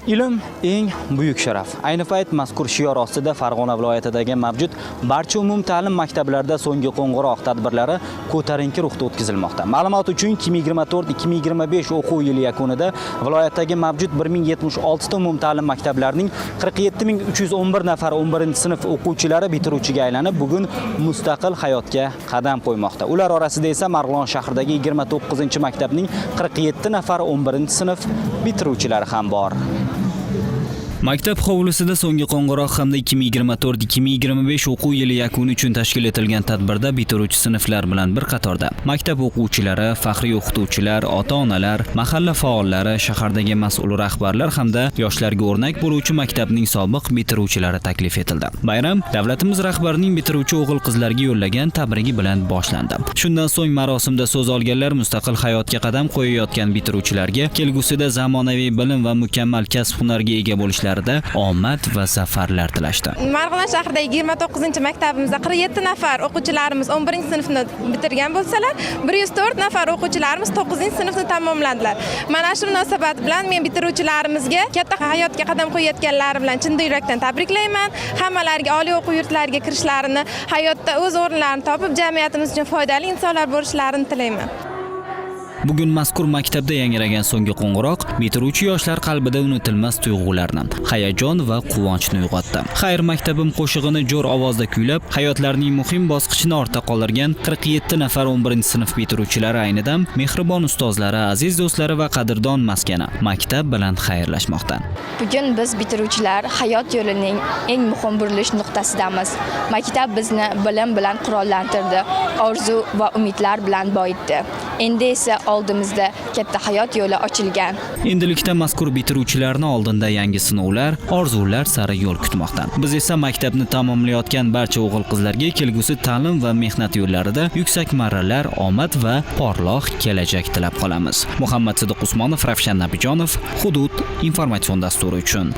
Ilm eng buyuk sharaf. Ayni payt mazkur shior ostida Farg'ona viloyatidagi mavjud barcha umumta'lim maktablarida so'nggi qo'ng'iroq tadbirlari ko'tarinki ruhda o'tkazilmoqda. Ma'lumot uchun, 2024-2025 o'quv yili yakunida viloyatdagi mavjud 1076 ta umumta'lim maktablarining 47311 nafar 11-sinf o'quvchilari bitiruvchiga aylanib, bugun mustaqil hayotga qadam qo'ymoqda. Ular orasida esa Marg'ilon shahridagi 29-maktabning 47 nafar 11-sinf bitiruvchilari ham bor. Maktab hovlisida so'nggi qo'ng'iroq hamda 2024-2025 o'quv yili yakuni uchun tashkil etilgan tadbirda bitiruvchi sinflar bilan bir qatorda maktab o'quvchilari, faxriy o'qituvchilar, ota-onalar, mahalla faollari, shahardagi mas'ul rahbarlar hamda yoshlarga o'rnak bo'luvchi maktabning sobiq bitiruvchilari taklif etildi. Bayram davlatimiz rahbarining bitiruvchi o'g'il-qizlarga yo'llagan tabrigi bilan boshlandi. Shundan so'ng marosimda so'z olganlar mustaqil hayotga qadam qo'yayotgan bitiruvchilarga kelgusida zamonaviy bilim va mukammal kasb-hunarga ega bo'lishlarida omad va zafarlar tilashdi. Marg'ilon shahridagi 29-maktabimizda 47 nafar o'quvchilarimiz 11-sinfni bitirgan bo'lsalar, 104 nafar o'quvchilarimiz 9-sinfni tamomladilar. Mana shu munosabat bilan men bitiruvchilarimizga katta hayotga qadam qo'yayotganlari bilan chin yurakdan tabriklayman. Hammalariga oliy o'quv yurtlariga kirishlarini, hayotda o'z o'rinlarini topib, jamiyatimiz uchun foydali insonlar bo'lishlarini tilayman. Bugun mazkur maktabda yangragan so'nggi qo'ng'iroq bitiruvchi yoshlar qalbida unutilmas tuyg'ularni, hayajon va quvonchni uyg'otdi. "Xayr, maktabim" qo'shig'ini jo'r ovozda kuylab, hayotlarining muhim bosqichini ortda qoldirgan 47 nafar 11-sinf bitiruvchilari ayni dam mehribon ustozlari, aziz do'stlari va qadrdon maskani maktab bilan xayrlashmoqda. Bugun biz, bitiruvchilar, hayot yo'lining eng muhim burilish nuqtasidamiz. Maktab bizni bilim bilan qurollantirdi, orzu va umidlar bilan boyitdi. Endi esa oldimizda katta hayot yo'li ochilgan. Endilikda mazkur bitiruvchilarni oldinda yangi sinovlar, orzular sari yo'l kutmoqda. Biz esa maktabni tamomlayotgan barcha o'g'il-qizlarga kelgusi ta'lim va mehnat yo'llarida yuksak marralar, omad va porloq kelajak tilab qolamiz. Muhammad Sidiq Usmonov, Ravshan Nabijonov, Hudud informatsion dasturi uchun.